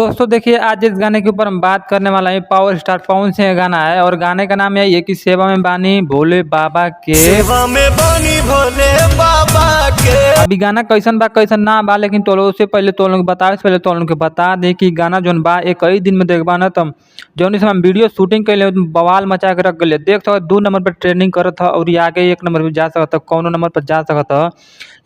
दोस्तों देखिए, आज इस गाने के ऊपर हम बात करने वाला है, पावर स्टार पवन सिंह का गाना है और गाने का नाम यही है कि सेवा में बानी भोले बाबा के। सेवा में बानी भोले बाबा के। अभी गाना कैसन बा कैसन ना बा, लेकिन तो लोग से पहले तो लोग बतावे से पहले तो लोग के बता दे कि गाना जोन बा एक कई दिन में देखबा ना तम जौन समय हम वीडियो शूटिंग कैले बवाल मचा के रख गए। देख सकत 2 नंबर पर ट्रेंडिंग करत ह और आगे 1 नंबर पर जा सकत ह, कौनो नंबर पर जा सकत ह।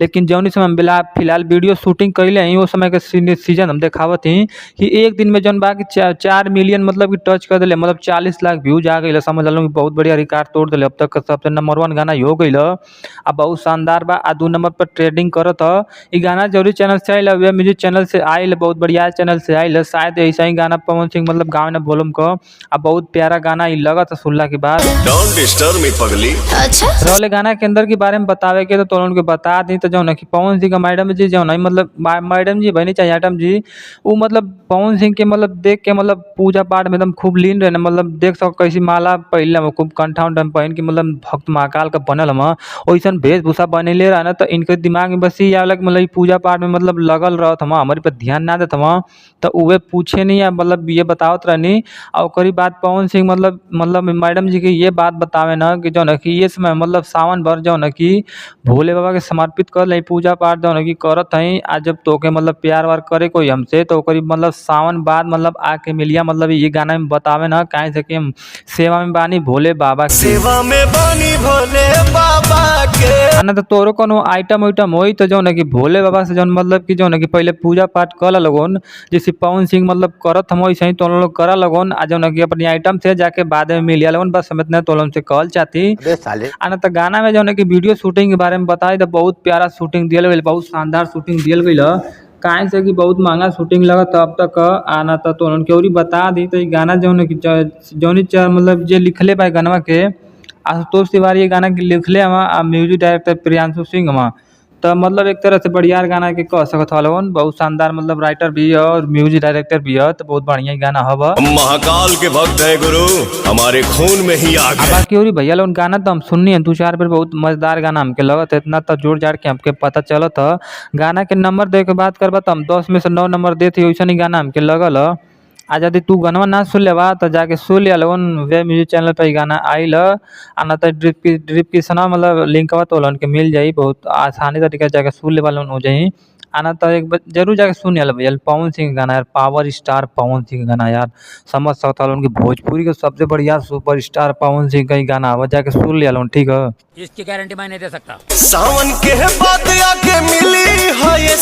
लेकिन जौन समय हम फिलहाल वीडियो शूटिंग कैले ही उस समय के सीजन हम देखावत ही कि एक दिन में जौन बा कि 4 मिलियन मतलब कि टच कर दिले, मतलब 40 लाख व्यूज आ गई। समझ लो कि बहुत बढ़िया रिकॉर्ड तोड़ दिले, अब तक का सबसे नंबर 1 गाना हो गई आ बहुत शानदार बा। आ 2 नंबर पर ट्रेंडिंग करत ह। ई गाना जरूरी चैनल से आयल, वे म्यूजिक चैनल से आयल, बहुत बढ़िया चैनल से आयल। शायद ऐसा ही गाना पवन सिंह मतलब गावे ना बोलम क आ बहुत प्यारा गाना ई लगत सुनला के बाद। Don't disturb me पगली। अच्छा रहले गाना के अंदर के बारे में बतावे के तो उनके बता दी तो जौन कि पवन सिंह का मैडम जी जौन है मतलब मैडम जी बनी चाहे आइटम जी वो मतलब पवन सिंह के मतलब देख के मतलब पूजा पाठ में एकदम खूब लीन रहे न, मतलब देख सको कैसी माला पहनले हम खूब कंठा उंठा में पहन के मतलब भक्त महाकाल का बनल हम वैसन वेशभूषा बनैले रहे न। तो इनके दिमाग में बस ई आवला कि मतलब पूजा पाठ में मतलब लगल रहत हम, हमारे पर ध्यान ना देत हम। तो उहे पूछे नहीं आ मतलब ये बतावत रहनी। और ओकरी बाद पवन सिंह मतलब मैडम जी के ये बात बतावे न कि जौन कि ये समय मतलब सावन भर जौन कि भोले बाबा के समर्पित कर लही पूजा पाठ जौन कि करत हई। आ जब तोके मतलब प्यार वार करे कोई हमसे तो ओकरी मतलब सावन बाद मतलब आके मिलिया, मतलब ये गाना में बतावे न काहे से कि हम सेवा में बानी भोले बाबा के। सेवा में बानी भोले बाबा के। ना तो तोरो कोनो आइटम उइटम होई तो जौन कि भोले बाबा से जौन मतलब कि जौन कि पहले पूजा पाठ कर लगोन, जैसे पवन सिंह मतलब करत हम वैसे ही तो लोग कर लगोन। आ जौन कि अपनी आइटम से जाके बाद में मिलिया लगोन, बस हम इतना तो लोगन से कहल चाहती। अबे साले। आ ना तो गाना में जौन कि वीडियो शूटिंग के बारे में बताई तो बहुत प्यारा शूटिंग दियल गइल, बहुत शानदार शूटिंग दियल गइल। काहे से कि बहुत महंगा शूटिंग लगत अब तक। आना तो उनके और बता दी तो ई गाना जौन कि जौनी मतलब जे लिखले बा गाना के आशुतोष तिवारी गाना के लिखले हमा आ म्यूजिक डायरेक्टर प्रियांशु सिंह हमा। तो मतलब एक तरह से बढ़िया गाना के कह सकत हलोन, बहुत शानदार मतलब राइटर भी है और म्यूजिक डायरेक्टर भी है, तो बहुत बढ़िया गाना हवा। हम महाकाल के भक्त हैं गुरु, हमारे खून में ही आग है। बाकी और भैया लोग गाना तो हम सुननी है 2-4 बार, बहुत मजेदार गाना हमके लगत है, इतना तो जोड़ जाड़ के हमके पता चलत है। गाना के नंबर दे के बात करबा तो हम 10 में से 9 नंबर देते, वैसा ही गाना हमके लगल है। आ यदि तू गाना ना सुन लेबा तो जाके सुन लिया लोगन, वे म्यूजिक चैनल पर गाना आइल। आ ना तो ड्रिप की सना मतलब लिंकवा तो लोगन के मिल जाई, बहुत आसानी तरीका जाके सुन लेबा लोगन हो जाई। आना तो एक बार जरूर जाके सुन लिया भैया पवन सिंह गाना यार, पावर स्टार पवन सिंह गाना यार, समझ सकता लोगन की भोजपुरी के सबसे बढ़िया सुपर स्टार पवन सिंह का ही गाना आवा, जाके सुन लिया लोगन, ठीक है। इसकी गारंटी मैं नहीं दे सकता। सावन के बाद आके मिली है ये।